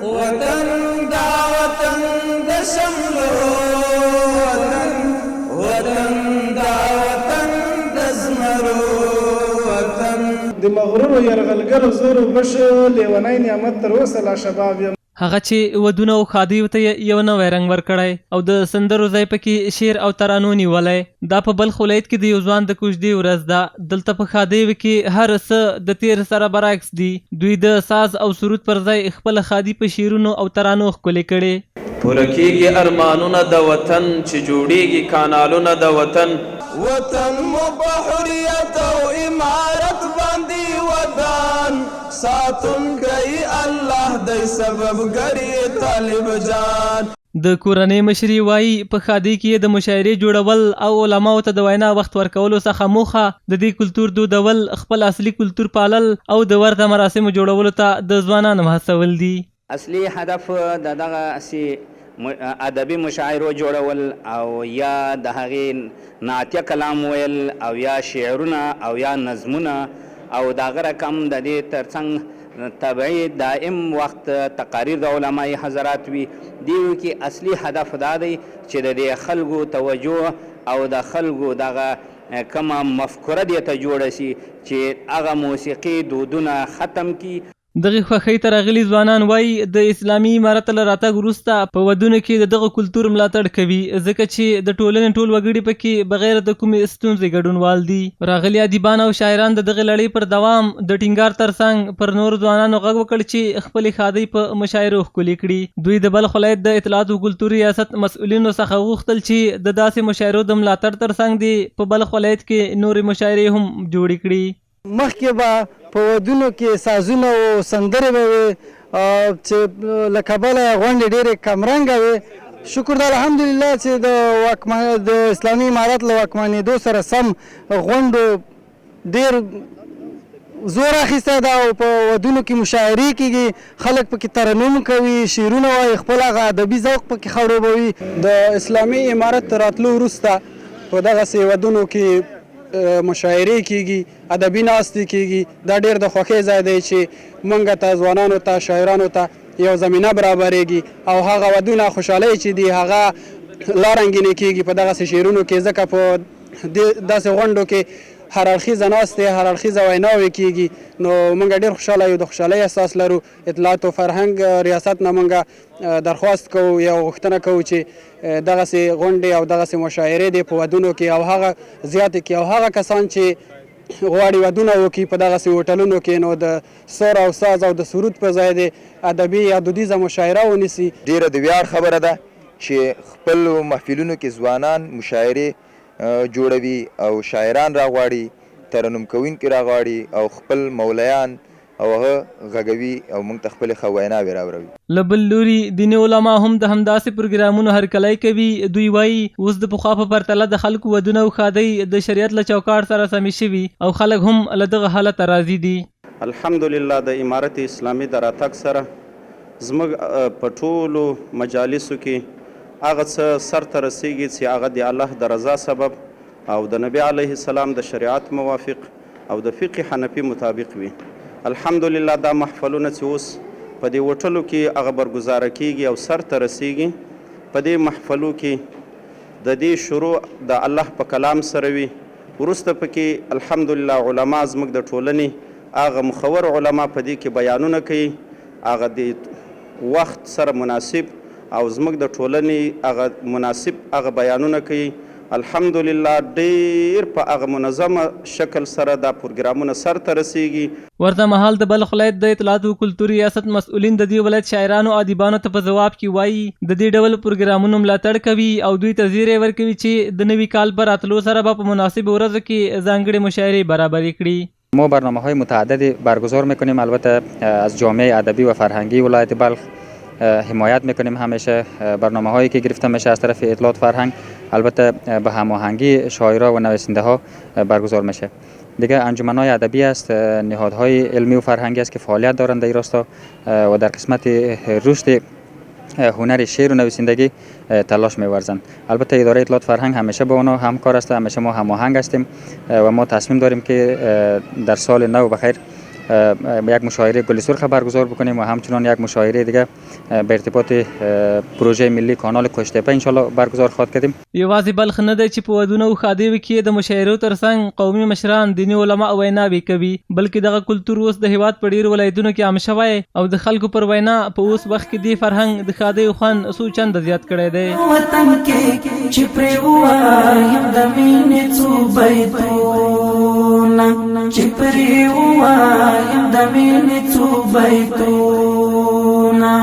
وطن دا وطن د شملو وطن، وطن دا وطن د زمرو وطن. د مغرورو یرغلګرو زور اوبه شو، لیونی نعمت تر اوسه لا شباب یم. هغه چې ودونو او ښادیو ته یې یو نوی رنګ ورکړی او د سندرو ځای پکې شعر او ترانو نیولی. دا په بلخ ولایت کې د یو ځوان د کوژدې ورځ ده. دلته په ښادیو کې هر څه د تېر سره برعکس دي. دوی د ساز او سرود پر ځای خپله ښادي په شعرونو او ترانو ښکلې کړې. پوره کېږي ارمانونه د وطن، چې جوړېږي کانالونه د وطن. وطن مو په حریت او امارت باندې ودان، ساتونکی الله دی سببګر یې طالب جان. د کورنۍ مشر یې وايي، په ښادۍ کې یې د مشاعرې جوړول او علماوو ته د وینا وخت ورکولو څخه موخه د دې کلتور دودول، خپل اصلي کلتور پالل او د ورته مراسمو جوړولو ته د ځوانانو هڅول دي. اصلي هدف د دغسې ادبي مشاعرو جوړول او یا د هغې نعتیه کلام ویل او یا شعرونه او یا نظمونه او د هغه رقم د دې ترڅنګ طبعي دائم وخت تقاریر د علماء حضرات وي. دیو کې اصلي هدف دا دی چې د دې خلکو توجه او د خلکو دغه کومه مفکوره دې ته جوړه شي چې هغه موسیقي دودونه ختم کړي. دغې خوښۍ ته راغلي ځوانان وايي، د اسلامي امارت له راتګ وروسته په ودونو کې د دغه کلتور ملاتړ کوي، ځکه چې د ټولنې ټول وګړي په کې بغیر د کومې ستونزې ګډونوال دي. راغلي ادیبان او شاعران د دغې لړۍ پر دوام د ټینګار ترڅنګ پر نورو ځوانانو غږ وکړ چې خپلې ښادۍ په مشاعرو ښکلې کړي. دوی د بلخ ولایت د اطلاعاتو کلتور ریاست مسؤلینو څخه وغوښتل چې د داسې مشاعرو د ملاتړ ترڅنګ دې په بلخ ولایت کې نورې مشاعرې هم جوړې کړي. مخکې به په ودونو کې سازونه وو، سندرې به وې چې له کبله یې غونډې ډېرې کمرنګه وې. شکر ده الحمدلله چې د واکمن د اسلامي امارت له واکمنېدو سره سم غونډو ډېر زور اخیستی ده او په ودونو کې مشاعرې کېږي، خلک پکې ترنم کوي، شعرونه وايي، خپل هغه ادبي ذوق پکې خړوبوي. د اسلامي امارت تر راتلو وروسته په دغسې ودونو کې مشاعرې کېږي، ادبي ناستې کېږي، دا ډېر د خوښۍ ځای دی چې مونږ ته ځوانانو ته، شاعرانو ته یو زمینه برابرېږي او هغه ودونه خوشحالۍ چې دي هغه لا رنګینې کېږي په دغسې شعرونو کې، ځکه په دې داسې غونډو کې هر اړخیزه ناستې، هر اړخیزه ویناوې کېږي، نو مونږ ډېر خوشحاله یو، د خوشحالۍ احساس لرو. اطلاعات او فرهنګ ریاست نه مونږ درخواست کوو یا غوښتنه کوو چې دغسې غونډې او دغسې مشاعرې دې په ودونو کې او هغه زیاتې کړي او هغه کسان چې غواړي ودونه وکړي په دغسې هوټلونو کې نو د سر او ساز او د سرود په ځای دې ادبي یا دودیزه مشاعره ونیسي. ډېره د ویاړ خبره ده چې خپلو محفلونو کې ځوانان مشاعرې جوړوي او شاعران راغواړي، ترنم کوونکي راغواړي او خپل مولیان او هغه غږوي او موږ ته خپلې ښه ویناوې راوروي. له بل لوري دیني علما هم د همداسې پروګرامونو هرکلی کوي، دوی وايي، اوس د پخوا په پرتله د خلکو ودونه او ښادۍ د شریعت له چوکاټ سره سمې شوي او خلک هم له دغه حالته راضي دي. الحمدلله د امارت اسلامي د راتګ سره زموږ په ټولو مجالسو کې هغه څه سرته رسیږي چې هغه د الله د رضا سبب او د نبي علیه السلام د شریعت موافق او د فقه حنفي مطابق وي. الحمدلله دا محفلونه چې اوس په دې هوټلو کې هغه برګزاره کیږي او سر ته رسیږي، په دې محفلو کې د دې شروع د الله په کلام سره وي، وروسته پکې الحمدلله علما زموږ د ټولنې هغه مخور علما په دې کې بیانونه کوي، هغه د وخت سره مناسب او زموږ د ټولنې هغه مناسب هغه بیانونه کوي. الحمدلله ډیر په هغه منظمه شکل سره دا پروګرامونه سر ته رسیږي. ورته مهال د بلخ ولایت د اطلاعاتو او کلتور ریاست مسؤلین د دې ولایت شاعرانو او ادیبانو ته په ځواب کې وايي، د دې ډول پروګرامونو ملاتړ کوي او دوی ته زیری ورکوي چې د نوي کال په راتلو سره به په مناسبو ورځو کې ځانګړې مشاعرې برابرې کړي. ما برنامه های متعدد برگزار میکنیم، البته از جامعه ادبی و فرهنگی ولایت بلخ حمایت میکنیم، همیشه برنامه هایی که گرفته میشه از طرف اطلاعات فرهنگ البته به هماهنگی شاعرها و نویسنده ها برگزار میشه. دیگه انجمن های ادبی است، نهادهای علمی و فرهنگی است که فعالیت دارند در این راستا و در قسمت رشد هنر شعر و نویسندگی تلاش می‌ورزند. البته اداره اطلاعات فرهنگ همیشه با آنها همکار است، همیشه ما هماهنگ هستیم و ما تصمیم داریم که در سال نو بخیر یک مشاعره گل سرخ برگزار بکنیم و همچنان یک مشاعره دیگه به ارتباط پروژه ملی کانال کشتپه انشالله برگزار خواهد کردیم. یوازې بلخ نه دی چې په ودونو او ښادیو کې یې د مشاعرو ترڅنګ قومي مشران، دیني علما ویناوې کوي، بلکې دغه کلتور اوس د هېواد په ډېرو ولایتونو کې عام شوی او د خلکو پر وینا په اوس وخت کې دې فرهنګ د ښادیو خوند څو چنده زیات کړی دی. وطن کې چې پرې ووایم د مینې څو بیتونه، چې پرې ووایم د مینې څو بیتونه.